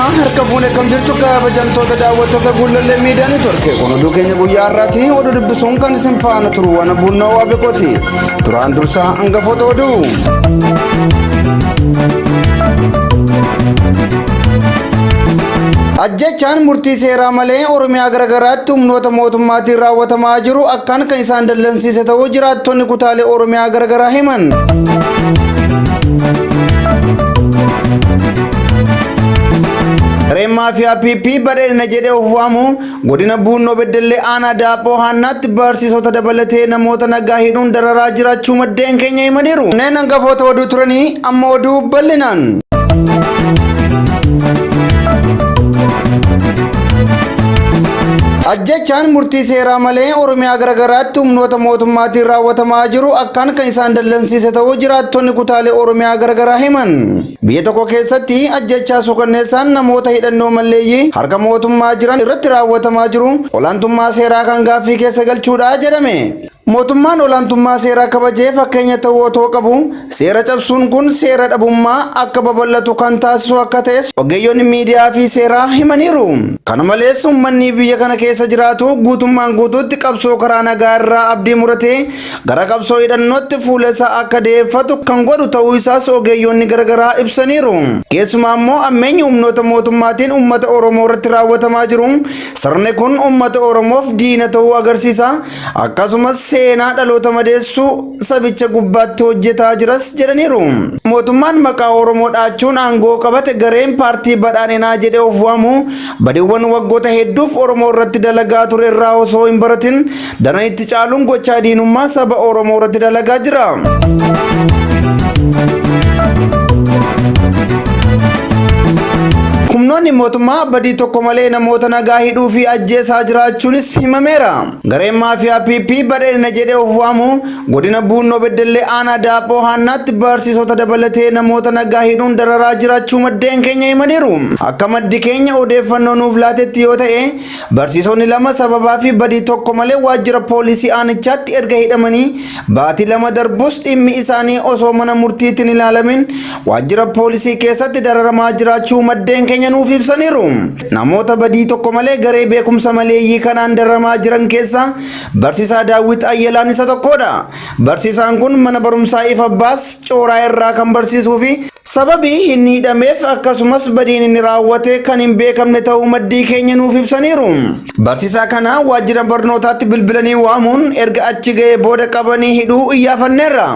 Ashamaa harka fuune kam jirtu kabajamtoota daawwattoota Guullallee Miidiyaa Neetwork kun oduu keenya guyyaa har'aati oduu dubbisuun kan isin faana turu waan buunnoo waa beekooti duraan dursaa hangafoota oduu. Ajjechaan murtii seeraa malee Oromiyaa garagaraatti humnoota mootummaatiin raawwatamaa jiru akkaan kan isaan dallansiise ta'uu jiraattonni kutaalee Oromiyaa garagaraa himan. Gareen maafiyaa PP badhaadhina jedhee of waamu godina Buunnoo Beddellee aanaa Daaphoo Haannaatti barsiisota dabalatee namoota nagaa hidhuun dararaa jiraachuu maddeen keenya himaniiru. Kunneen hangafoota oduu turanii amma oduu bal'inaan. Ajjechaan murtii seeraa malee Oromiyaa garagaraatti humnoota mootummaatiin raawwatamaa jiru akkaan kan isaan dallansiise ta'uu jiraattonni kutaalee Oromiyaa garagaraa himan. Biyya tokko keessatti ajjechaa suukanneessaan namoota hidhannoo malleeyyii harka mootummaa jiran irratti raawwatamaa jiru olaantummaa seeraa kan gaaffii keessa galchuudha jedhame. Mootummaan olaantummaa seeraa kabajee fakkeenya ta'uu otoo qabu seera cabsuun kun seera dhabummaa akka babal'atu kan taasisu akka ta'es ogeeyyonni miidiyaa fi seeraa himaniiru. Kana malees uummanni biyya kana keessa jiraatu guutummaan guutuutti qabsoo karaa nagaa irraa abdii muratee gara qabsoo hidhannootti fuula isaa akka deeffatu kan godhu ta'uu isaas ogeeyyonni garaagaraa ibsaniiru. Keessumaa immoo ammeenyi humnoota mootummaatiin uummata Oromoo irratti raawwatamaa jiru sirni kun uummata Oromoof diina ta'uu agarsiisa. Akkasumas seenaa dhaloota madeessuu sabicha gubbaatti hojjetaa jiras jedhaniiru. Mootummaan maqaa Oromoo dhaachuun aangoo qabate gareen paartii badhaadhinaa jedhee of waamu badiiwwan waggoota hedduuf Oromoo irratti dalagaa ture irraa osoo hin baratin daran itti caaluun gochaa diinummaa saba Oromoo irratti dalagaa jira. Humnoonni mootummaa badii tokko malee namoota nagaa hidhuu fi ajjeesaa jiraachuunis himameera. Gareen maafiyaa PP badhaadhina jedhee of waamu godina Buunnoo Beddellee aanaa Daaphoo Haannaatti barsiisota dabalatee namoota nagaa hidhuun dararaa jiraachuu maddeen keenya himaniiru. Akka maddi keenya odeeffannoo nuuf laatetti yoo ta'e barsiisonni lama sababaa fi badii tokko malee waajjira poolisii aanichaatti erga hidhamanii baatii 2 darbus dhimmi isaanii osoo mana murtiitti hin ilaalamin waajjira poolisii keessatti dararamaa jiraachuu maddeen keenya nuuf ibsaniiru. Namoota badii tokko malee garee beekumsa maleeyyii kanaan dararamaa jiran keessaa Barsiisaa Daawwit Ayyalaan isa tokkodha. Barsiisaan kun mana barumsaa Ifa Baas Cooraa irraa kan barsiisuu fi sababii inni hidhameef akkasumas badiin inni raawwate kan hin beekamne ta'uu maddii keenya nuuf ibsaniiru. Barsiisaa kana waajjira barnootaatti bilbilanii waamuun erga achi ga'ee booda qabanii hidhuu iyyaafanneerra.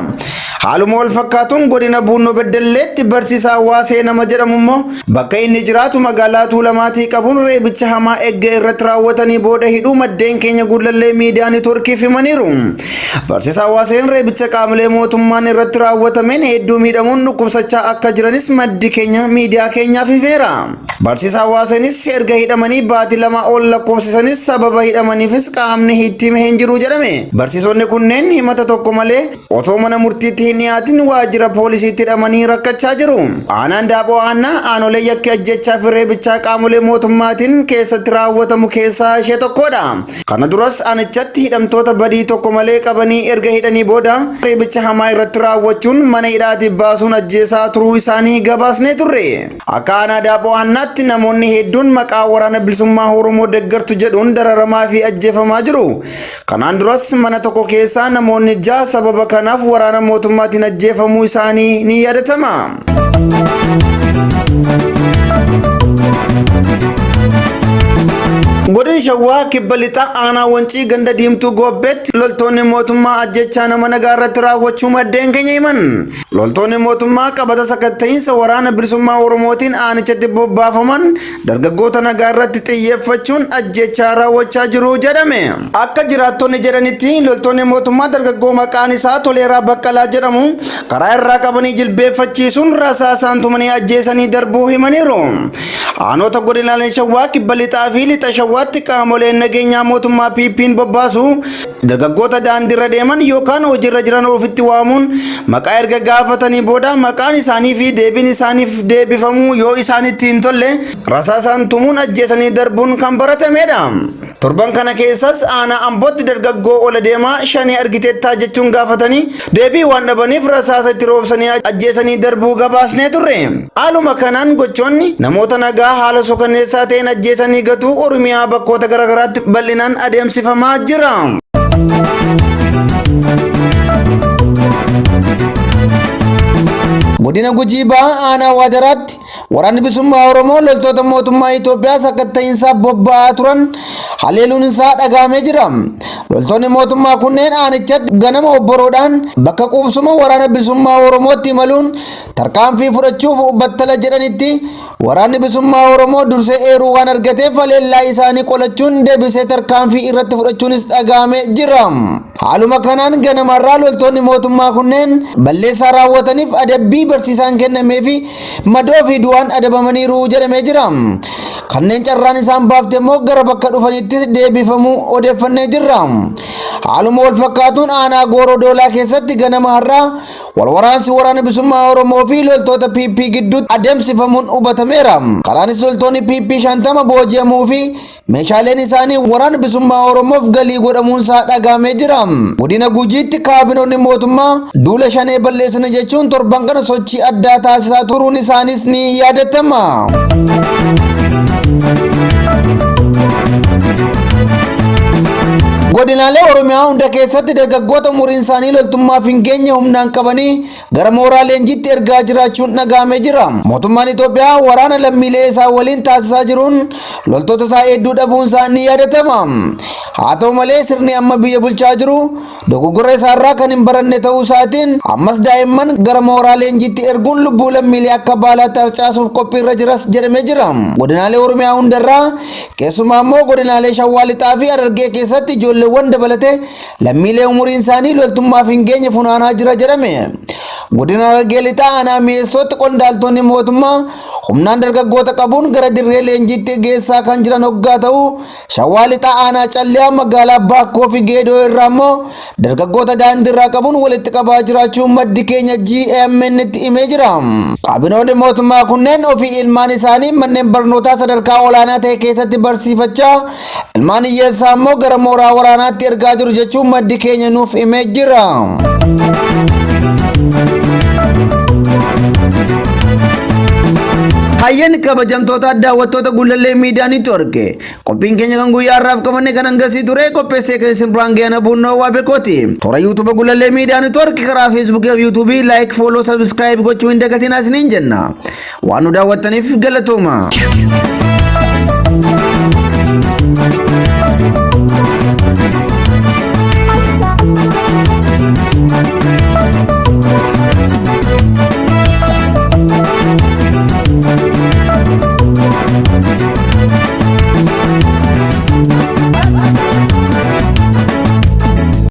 Haaluma wal fakkaatuun godina Buunnoo Beddelleetti barsiisaa Waasee nama jedhamu immoo bakka inni jiraatu magaalaa Tuulamaatii qabuun reebicha hamaa erga irratti raawwatanii booda hidhuu maddeen keenya Guullallee Miidiyaa Neetwoorkiif himaniiru. Barsiisaa Waaseen reebicha qaamolee mootummaan irratti raawwatameen hedduu miidhamuun dhukkubsachaa akka jiranis maddi keenya miidiyaa keenyaaf himeera. Barsiisaa Waaseenis erga hidhamanii baatii 2 ol lakkoofsisanis sababa hidhamaniifis qaamni itti hime hin jiru jedhame. Barsiisonni kunneen himata tokko malee Otoo mana murtiitti hin dhiyaatin waajjira poolisiitti hidhamanii rakkachaa jiru. Aanaan Daaphoo Aannaa aanolee yakki ajjechaa fi reebichaa qaamolee mootummaatiin keessatti raawwatamu keessaa ishee tokkodha. Kana duras aanichatti hidhamtoota badii tokko malee qabanii erga hidhanii booda reebicha hamaa irratti raawwachuun mana hidhaatii baasuun ajjeesaa turuu isaanii gabaasnee turre. Akka aanaa Daaphoo Aannaatti namoonni hedduun maqaa waraana bilisummaa Oromoo deggartu jedhuun dararamaa fi ajjeefamaa jiru. Kanaan duras mana tokko keessaa namoonni 6 sababa kanaaf waraana mootummaatiin ajjeefamuu isaanii ni yaadatama. Godina Shawaa Kibba Lixaa Aanaa Wancii ganda Diimtuu Goobbeetti loltoonni mootummaa ajjechaa nama nagaa irratti raawwachuu maddeen keenya himan. Loltoonni mootummaa qabata sakatta'iinsa waraana bilisummaa Oromootiin aanichatti bobbaafaman dargaggoota nagaa irratti xiyyeeffachuun ajjeechaa raawwachaa jiru jedhame. Akka jiraattonni jedhanitti loltoonni mootummaa dargaggoo maqaan isaa Toleeraa Baqqalaa jedhamu karaa irraa qabanii jilbeeffachiisuun rasaasaan tumanii ajjeesanii darbuu himaniiru. Aanota godinaalee Shawaa Kibba Lixaa fi Lixa Shawaatti qaamoleen nageenyaa mootummaa PP'n bobbaasu Dargaggoota daandiirra deeman yookaan hojiirra jiran ofitti waamuun maqaa erga gaafatanii booda maqaan isaanii fi deebiin isaaniif deebifamuu yoo isaanitti hin tolle rasaasaan tumuun ajjeesanii darbuun kan baratamedha. Torban kana keessas aanaa Ambootti dargaggoo ola deemaa Shanee argiteettaa jechuun gaafatanii deebii waan dhabaniif rasaasa itti roobsanii ajjeesanii darbuu gabaasnee turre. Haaluma kanaan gochoonni namoota nagaa haala suukanneessaa ta'een ajjeesanii gatuu Oromiyaa bakkoota garaagaraatti bal'inaan adeemsifamaa jira. Godina Gujii Bahaa aanaa Waadaraatti Waraanni Bilisummaa Oromoo loltoota mootummaa Itoophiyaa sakatta'iinsaaf bobba'aa turan haleeluun isaa dhagahamee jira. Loltoonni mootummaa kunneen aanichatti ganama obboroodhaan bakka quubsuma Waraana Bilisummaa Oromootti imaluun tarkaanfii fudhachuuf battala jedhanitti Waraanni Bilisummaa Oromoo dursee eeruu waan argateef haleellaa isaanii qolachuun deebisee tarkaanfii irratti fudhachuunis dhagahamee jira. Haaluma kanaan ganamarraa loltoonni mootummaa kunneen balleessaa raawwataniif adabbii barsiisaan kennameefi madoo fi du'aan adabamaniiru jedhamee jira. Kanneen carraan isaan baafte immoo gara bakka dhufanittis deebifamuu odeeffannee jirra. Haaluma wal fakkaatuun aanaa Gooroo Doolaa keessatti ganama har'aa Wal waraansi Waraana Bilisummaa Oromoo fi loltoota PP gidduutti adeemsifamuun hubatameera. Kanaanis loltoonni PP 50 booji'amuu fi meeshaaleen isaanii Waraana Bilisummaa Oromoof galii godhamuunsaa dhagahamee jira. Godina Gujiitti kaabinoonni mootummaa duula Shanee balleessina jechuun torban kana sochii addaa taasisaa turuun isaaniis ni yaadatama. Godinaalee Oromiyaa hunda keessatti dargaggoota umuriin isaanii loltummaaf hin geenye humnaan qabanii gara mooraa leenjiitti ergaa jiraachuun dhaga'amee jira. Mootummaan Itoophiyaa waraana lammiilee isaa waliin taasisaa jiruun loltoota isaa hedduu dhabuun isaa ni yaadatama. Haa ta'u malee sirni amma biyya bulchaa jiru Dogoggora isaarraa kan hin baranne ta'uu isaatiin ammas daa'imman gara mooraa leenjiitti erguun lubbuu lammiilee akka baalaatti harcaasuuf qophiirra jiras jedhamee jira. Godinaalee Oromiyaa hundarraa keessumaa immoo godinaalee Shawaa Lixaa fi Harargee keessatti ijoolleewwan dabalatee lammiilee umuriin isaanii loltummaaf hin geenye funaanaa jira jedhame. Godina Harargee Lixaa aanaa Mi'eessootti qondaaltonni mootummaa humnaan dargaggoota qabuun gara dirree leenjiitti geessaa kan jiran hoggaa ta'u Shawaa Lixaa Aanaa Calliyaa magaalaa Baakkoo fi Geedoo irraa immoo dargaggoota daandiirraa qabuun walitti qabaa jiraachuu maddi keenya GMN tti himee jira. Kaabinoonni mootummaa kunneen ofii ilmaan isaanii manneen barnootaa sadarkaa olaanaa ta'e keessatti barsiifachaa ilmaan hiyyeessaa immoo gara mooraa waraanaatti ergaa jiru jechuun maddi keenya nuuf himee jira. Hayyeen kabajamtoota daawwattoota Gullallee Miidiyaa Niitwork qophiin keenya kan guyyaa har'aaf qabanne kan hangasii ture qopheessee kan isin biraan ga'e Buunnoo Waabekooti. Toora YouTube Gullallee Miidiyaa Niitwork karaa Feesbuukii fi YouTube like, follow, subscribe gochuu hin dagatinaa isiniin jenna. Waan nu daawwattaniif galatooma.